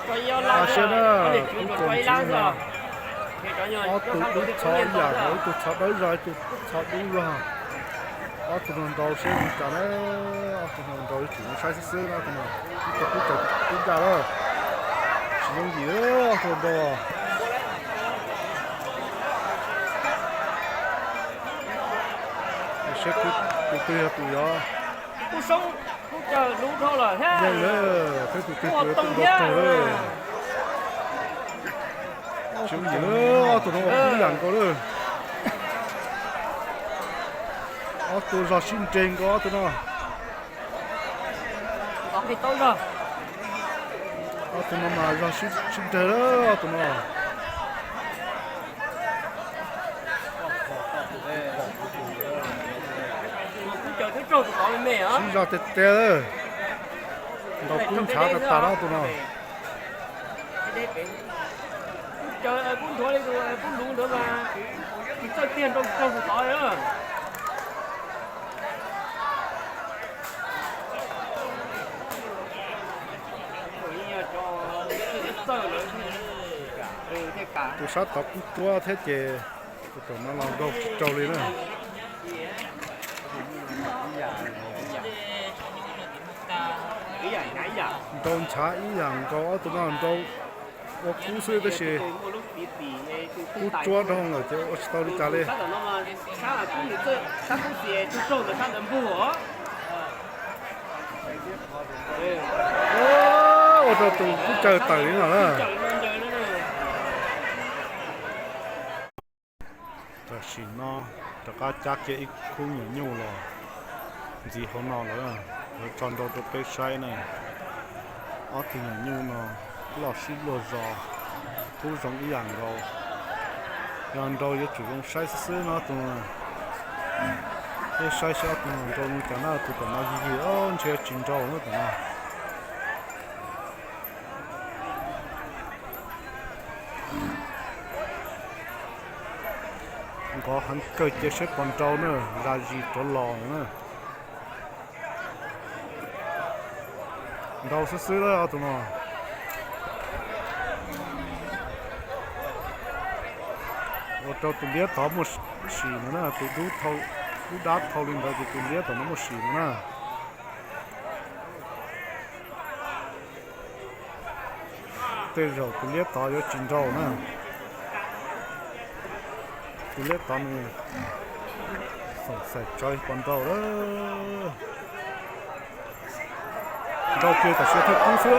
Tso siab na, kuv koom tsis no. Ob tug dub txho ib yam nkaus, ib tug txho dawb zog, ib tug txho dub zog. Ob tug no nrau siab zoo cas na, ob tug no nrau yuav tsum zoo saib xwb xwb na, ob tug no. Ib tug kub caws kub ncaj lawm, tsis yooj yim ob tug nrau. Saib tus twg yog tus yuav yeej lawm, saib tus twg tus yuav tau nrau raug lawm. Tsis yooj yim, ob tug no ua kub yam nkaus lawm. Ob tug zog sib nres nkaus ob tug no. Ob tug no mas zog sib nres lawm ob tug no. Sib zog tiag tiag, ntaus kub ntshav tag tag na ob tug no. Tus sab tod kub tuab thiab ces tus tom no los nrau tsis raug li na. Nrau ntshav ib yam nkaus ob tug no, nrau ua kub xwb tab sis kub tsuab dhau lawm ces ua tsis tau li cas li. Ua rau tus kub caws tawm li no na. Tam sim no rov qab cab kiag ib khub nyuam nyuj los ntxiv hauv no lawm, yuav tso nrau rau peb saib na. Ob tug nyuam nyuj no loj sib luag zos, kub zoo ib yam nkaus. Yog nrau yuav tsum zoo saib xwb xwb no ob tug no. Peb saib saib ob tug no nrau zoo cas na, tus tom no yig yig ntshe tsis nrau na tus no. Nqov heev kawg cia saib puas nrau na, zam zis rov los na. Nrau xwb xwb lawm ob tug no. Ua rau tus liab tod muaj sim no na, tus dub dab thau li ntawd ces tus liab tom no muaj sim no na. Tej zaum tus liab tod yuav tsis nrau na. Tus liab tod nws xoom xaim tsawv puas nrau lawm. Nrau kiag tam sim thawj kub xwb.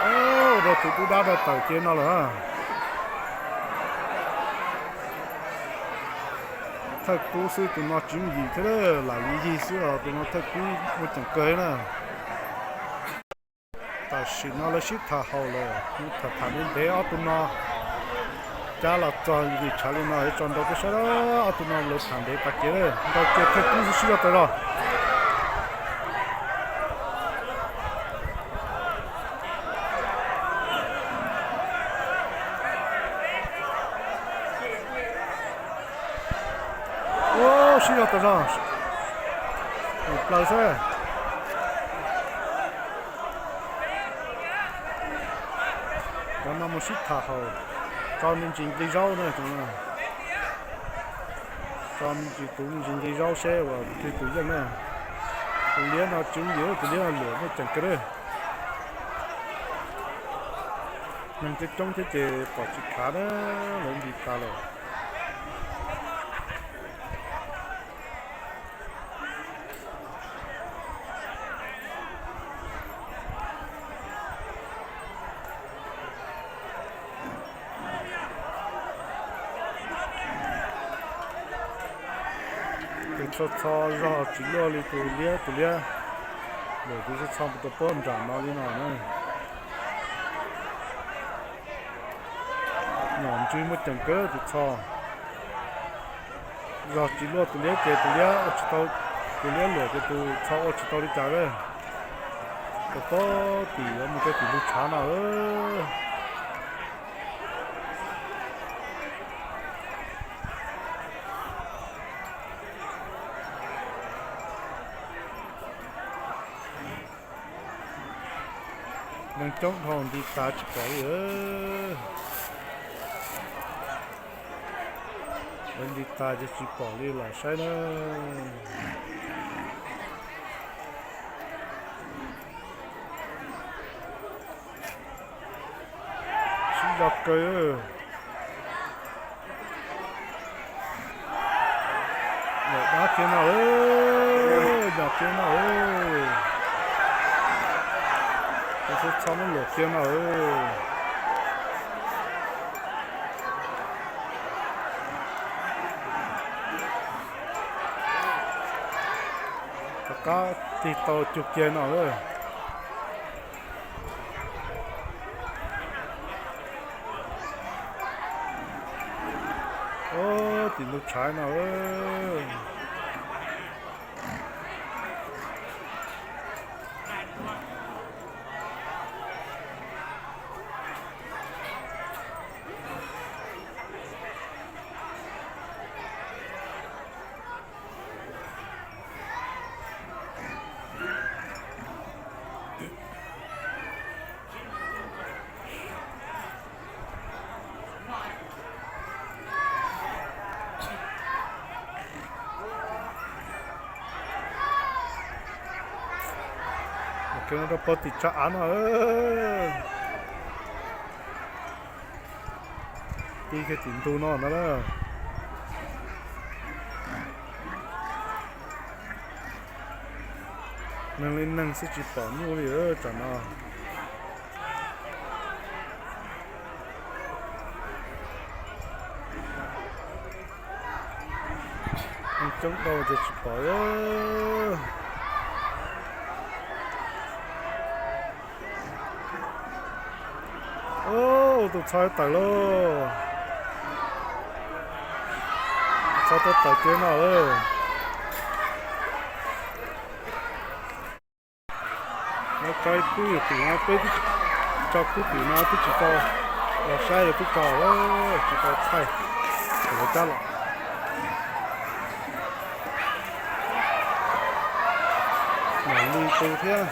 Ua rau tus dub dab rau tawm kiag no lawm. Thawj kub xwb tus no tsis yooj yim thiab, lam yig yig xwb os, tus no thawj kub muaj ceem kawg na. Tam sim no lawv sib tham haum lawm, tham tham ntev ntev ob tug no cab los txog yim tshav li no yuav tso nrau peb saib, ob tug no lawv tham ntev tas kev, nrau kiag thawj kub xwb sib zog tas zog. Ub, sib zog tas zog, mus plaws xwb. Cov no mus sib tham haum, tso me ntsis nqi zaub na, tso me ntsis tus me ntsis nqi zaub seb ua twg tus yeej na. Tus liab no tsis yooj yim, tus liab no luam muaj ceem kawg na. Neeg coob coob thiab ces pom tsis khav na, lawv nti tas lawm. Tus txho txho zog tsis luaj li tus liab, tus liab luam tus txho txho mus rau pob nram no li no na. Nyom ntswg muaj ceem kawg tus txho. Zog tsis luaj tus liab ces tus liab ua tsis tau, tus liab luam ces tus txho ua tsis tau li cas li. Rau pob tim yuav mus rau tim ntug tshav no. Neeg coob dhau nti tas tsis pom li. Lawv nti tas ces tsis pom li los saib na. Sib zog kawg. Yog dab kiag no, yog kiag no. Txhob txhob muab luam kiag no. Rov qab tig tau cug kiag no lawm. Tim ntug tshaiv no. Rau pog tim tshav av no. Tig kiag tim ntug no ntag na. Neeg li neeg xwb tsis pom nyuj li tsam no. Neeg coob dhau ces tsis pom. Tus txhais tawm lauj. Txhais tau tawm kiag no lawm. Lawv tso ib kub tim no, peb tso kub tim no twb tsis tau los saib, twb tso lawm tsis tau thaij, lawv cab los. Mam li tus thiab,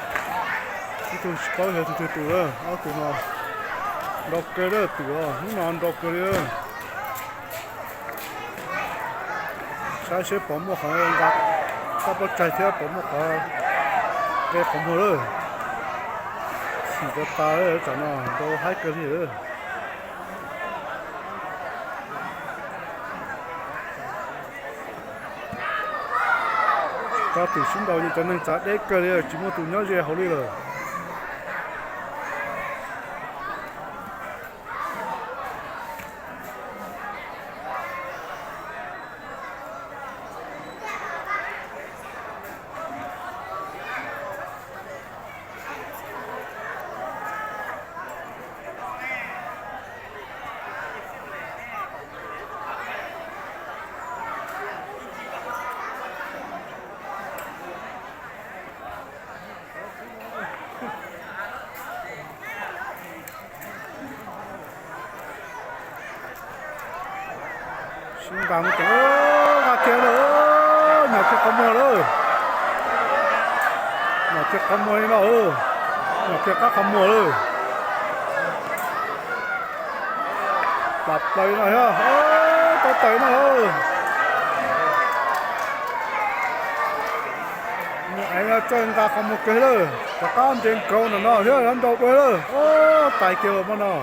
ib tug tsis paub yog tus twg tus lawm, ob tug no nrau kawg lawm, tus hnub no nrau kawg li. Saib seb puas muaj qhov nqa, tab pob tsaig thiab puas muaj qhov nqe qhov muag lawm. Xim tas tas lawm, tsam no nrau haib kawg li lawm. Cov tim sib nraus ces cov neeg txav deb kawg li, tsis muaj tus nyob ze hauv li lawm. Sib nqa mus ces nqa kiag lawm, nyom kiag qhov muag lawm. Nyom kiag qhov muag li no, nyom kiag qab qhov muag lawm. Plam plaws no thiab, tau tawm no lawm. Muaj eev txawj nqa qhov muag kawg lawm, rov qab nres nkaus ntawm no thiab, nrau dua lawm, tais kiag los mas no.